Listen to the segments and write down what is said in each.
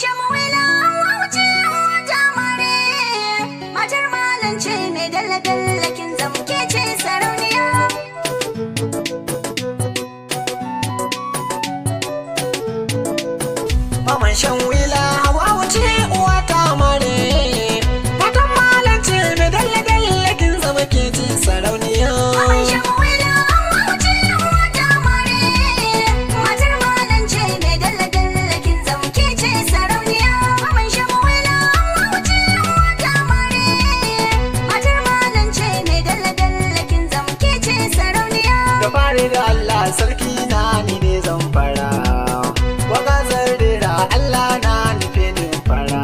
Shamuela wuce wata mare, matar malam ce mai dalla dalla, kin zamke ce sarauniya. Maman shan wila hawa wuce uwa ta mare. Matan malam ce mai dalla dalla, kin zama ke ce sarauniya. Maman Shamuela wuce wata mare, matar malam ce mai dalla dalla, kin zamke ce sarauniya. Maman Shamuela wuce wata mare, matar malam ce mai dalla dalla, kin zamke ce sarauniya. Da fari da Allah sarki na, ni ne zan fara. Waka zan rera, Allah na nufe ni fara.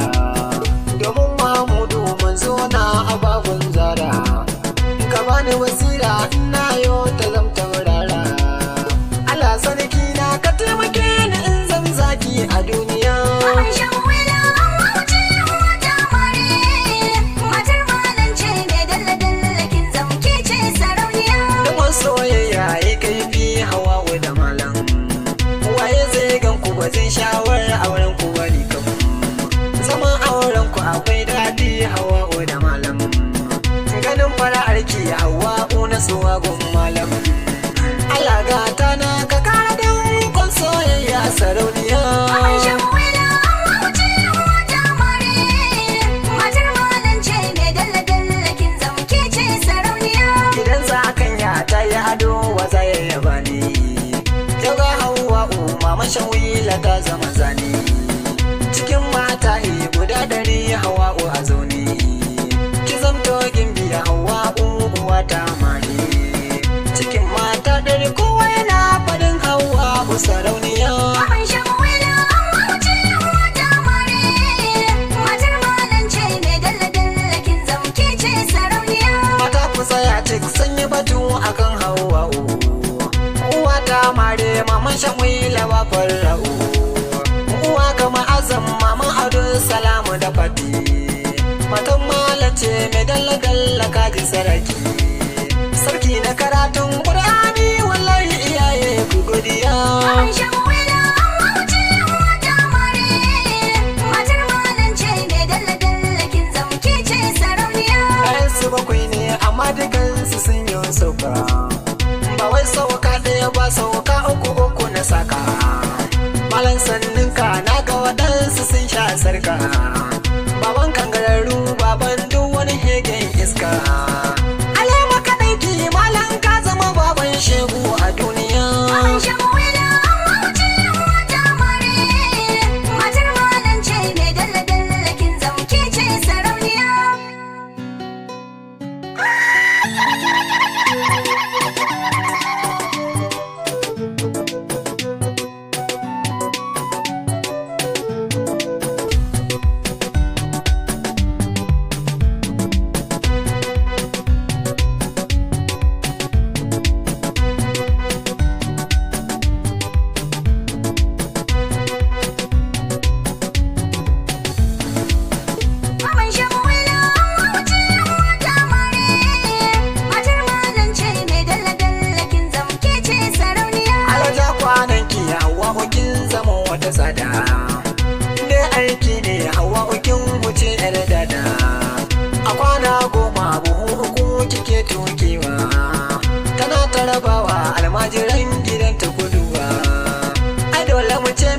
Domin Mamudu manzo na abagun zara. Ka bani wasira ina yo ta zamta wurara. Allah sarki na, ka taimake ni in zan zaki a duniya. Maman Shamuela wuce wata mare, matar malam ce mai dalla dalla, kin zamke ce sarauniya. Da soyayya ya kaifi hawa da malam. Waye zai gan ku ba zai shawar auren ku ba ni kam. Zaman auren ku akwai daɗi hawa da malam. Ganin fara'ar ki hawa na suwa gun malam. Allah gata na, ka kara dankon soyayya sarauniya. Maman Shamuela wuce wata mare, matar malam ce mai dalla dalla, kin zamke ce sarauniya. Idan za kan ya ta yi ado, wa za ya yaba ni. Yau ga hawa mama shawila ta zama zane. Cikin mata e guda 100, hawa a zaune. Ki zamto gimbiya hawa uwa ta mare. Cikin mata 100 kowa yana faɗin hawa sarauniya. Maman Shamuela wuce wata mare, matar malam ce mai dalla dalla, kin zamke ce sarauniya. Mata ku tsaya cik, sanya batu akan hawa uwa ta mare, maman shanwila wa farra'u. Uwa ga ma'azam, maman ado salamu da fati. Matan malam ce mai dalla dalla, kaji saraki. Sarki na karatun Qur'ani, wallahi iyaye ku godiya. Maman Shamuela wuce wata mare, matar malam ce mai dalla dalla, kin zamke ce sarauniya. Su bakwai ne amma dukansu sun yi sauka. Ba wai sauka ɗaya ba, sauka uku uku na saka. Malam sanninka, na ga waɗansu sun sha sarka. Baban kangararru, baban duk wani hegen iska. Alema ka ɗauki malam, ka zama baban shegu a duniya. Maman Shamuela wuce wata mare, matar malam ce mai dalla dalla, kin zamke ce sarauniya. Maman Shamuela wuce wata mare, matar malam ce mai dalla dalla, kin zamke ce sarauniya. Alaja kwanan ki hawa kin zama wata tsada. Ne aiki ne hawa kin wuce yar dada. A kwana 10 buhu 3 kike tukewa. Tana tarabawa almajiran gidan ta kuduwa. Ai dole mu ce